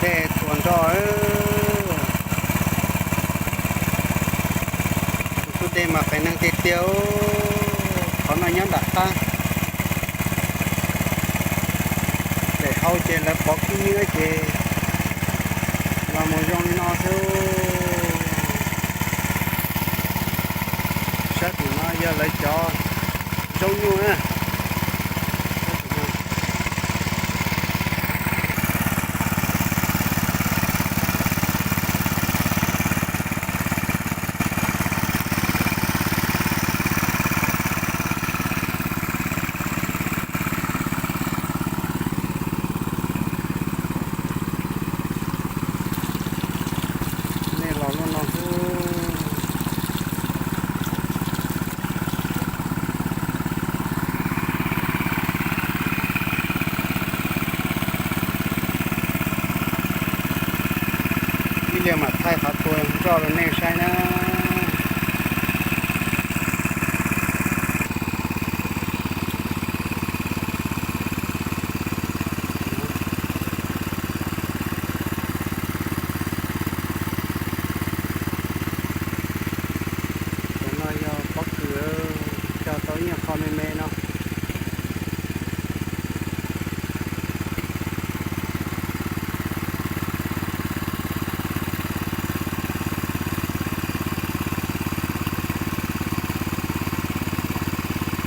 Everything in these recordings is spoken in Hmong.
Dej tuaj nroj, tus tub dej mas qias neeg tiag tiag. Qhov no nyob nram qab, pem hau ces lawv pov khib nyiab ces los mus zoo li no xwb. Sab tim no yog lawv cov zaub nyuj na. Nej los lub no xwb. Ib pliag mam thaij qhov tua nroj rau nej saib na. Cov no yog pob kws, cog tau ib nyuag qho me me no.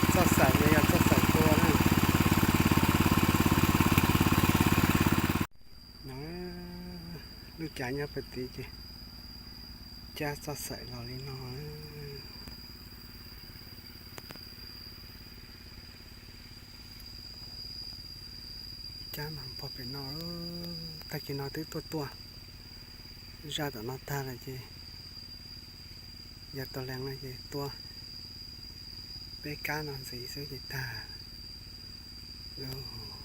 Txoj xaim no yog txoj xaim tua na. Lub cav nyob pem tid ces cab txoj xaim los li no. Cab mas pog pem no, tag kis no twb tuaj tuaj zaj tom no tag lawm ces yog tau lees no ces tua peb kab no ntxiv xwb ces tag lawm.